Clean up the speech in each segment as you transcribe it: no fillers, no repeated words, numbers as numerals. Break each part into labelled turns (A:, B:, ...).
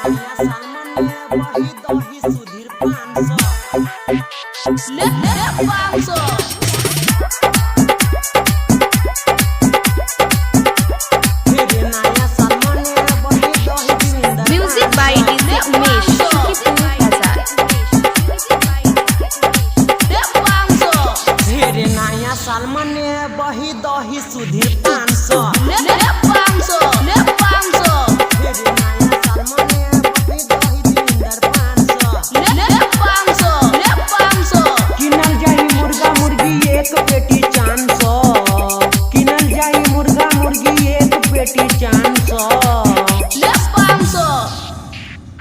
A: नया साल मने बही दही सुधीर 500।
B: ले ले 500।
A: हेरे नया साल मने बही दही Virendra.
C: Music by DJ Umesh, Sukhipur Bazar.
B: ले 500।
A: हेरे नया साल मने बही दही सुधीर 500।
B: ले ले 500। ले 500।
A: हेरे नया साल मने बही दही वीरेंद्र 500।
B: ले ले 500। ले 500।
A: किनल जाई मुर्गा मुर्गी एक पेटी 400। किनल जाई मुर्गा मुर्गी एक पेटी 400।
B: ले 500।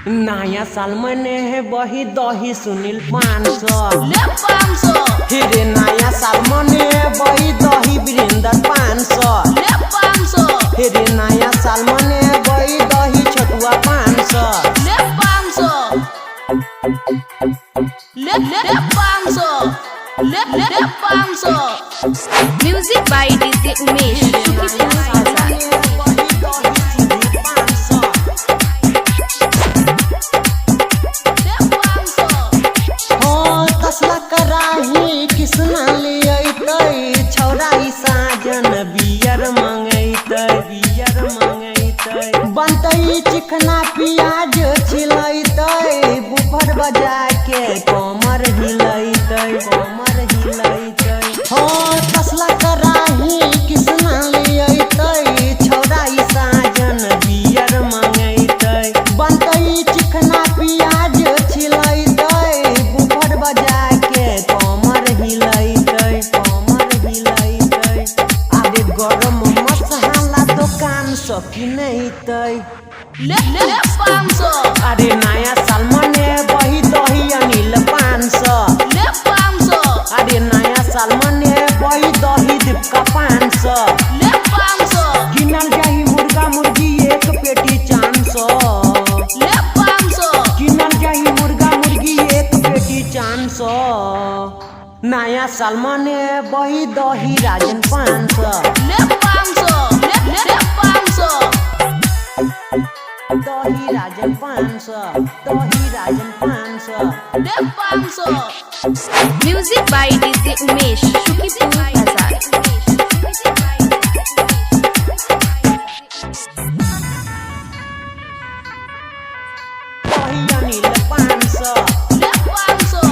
A: नया साल मने है बही दही सुनील 500।
B: ले 500।
A: हेरे नया साल मने बही दही वीरेंद्र 500।
B: ले 500।
A: हेरे नया साल मने बही दही छोटुआ 500।
B: ले 500। ले ले 500। ले ले 500।
C: Music by DJ Umesh, Sukhipur Bazar.
A: बही दही सुधीर 500।
B: ले 500।
A: हो तसला कराही किसना लियतै, छौरा ई साजन बियर मंगैतै, बियर मंगैतै। बनतै चिकना प्याज छिलैतै, बुफर बजा के कमर हिलैतै, कमर हिलैतै। हो तसला कराही किसना लियतै, छौरा ई साजन बियर मंगैतै। बनतै चिकना प्याज छिलैतै, बुफर बजा के कमर हिलैतै, कमर हिलैतै। अरे गरम मसाला दोकान सँ किनैतै।
B: ले ले 500।
A: अरे नया साल मने बही दही अनिल 500।
B: ले 500।
A: अरे नया साल मने बही दही दीपका 500।
B: ले 500।
A: किनल जाही मुर्गा मुर्गी एक पेटी 400।
B: ले 500।
A: किनल जाही मुर्गा मुर्गी एक पेटी 400। नया साल मने बही दही राजन 500।
B: ले 500। ले ले 500।
A: दही राजन 500। दही राजन 500।
B: ले 500।
C: Music by DJ Umesh, Sukhipur Bazar.
A: दही अनिल 500।
B: ले 500।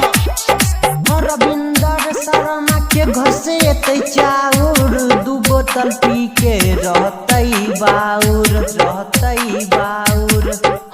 A: रविंदर शर्मा के घर से एतै चाउर, दू बोतल पी के रहतै बाउर, रहतै बाउर।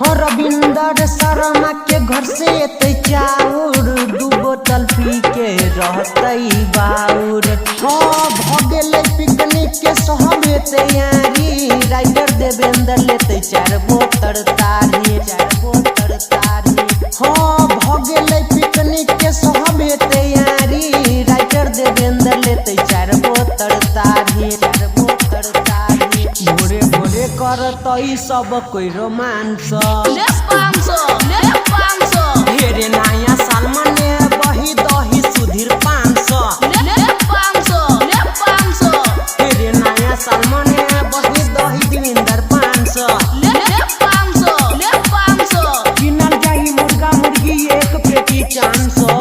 A: हाँ रविंदर शर्मा के घर से एतै चाउर, दू बोतल पी के रहतै बाउर। हाँ भऽ गेलै पिकनिक के सब तैयारी, राइटर देवेंद्र लेतै 4 बोतल तारी, 4 बोतल तारी। हाँ भऽ गेलै पिकनिक के सब तैयारी, राइटर देवेंद्र लेतै 4 बोतल तारी, 4 बोतल तारी। भोरे भोरे करतै सब कोइ रोमांस।
B: ले 500। ले 500।
A: हेरे नया साल मने बही दही सुधीर 500।
B: ले ले 500। ले 500।
A: हेरे नया साल मने बही दही देवेंद्र 500।
B: ले ले 500। ले 500।
A: किनल जाही मुर्गा मुर्गी एक पेटी 400।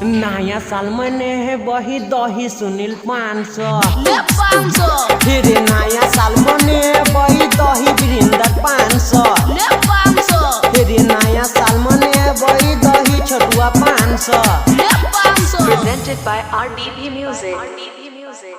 A: नया साल मने बही दही सुनील 500।
B: ले 500।
A: हेरे नया साल मने बही दही वीरेंद्र 500।
B: ले 500।
A: हेरे नया साल मने बही दही छोटुआ 500।
B: ले 500।
D: Presented by RBB Music. RBB Music.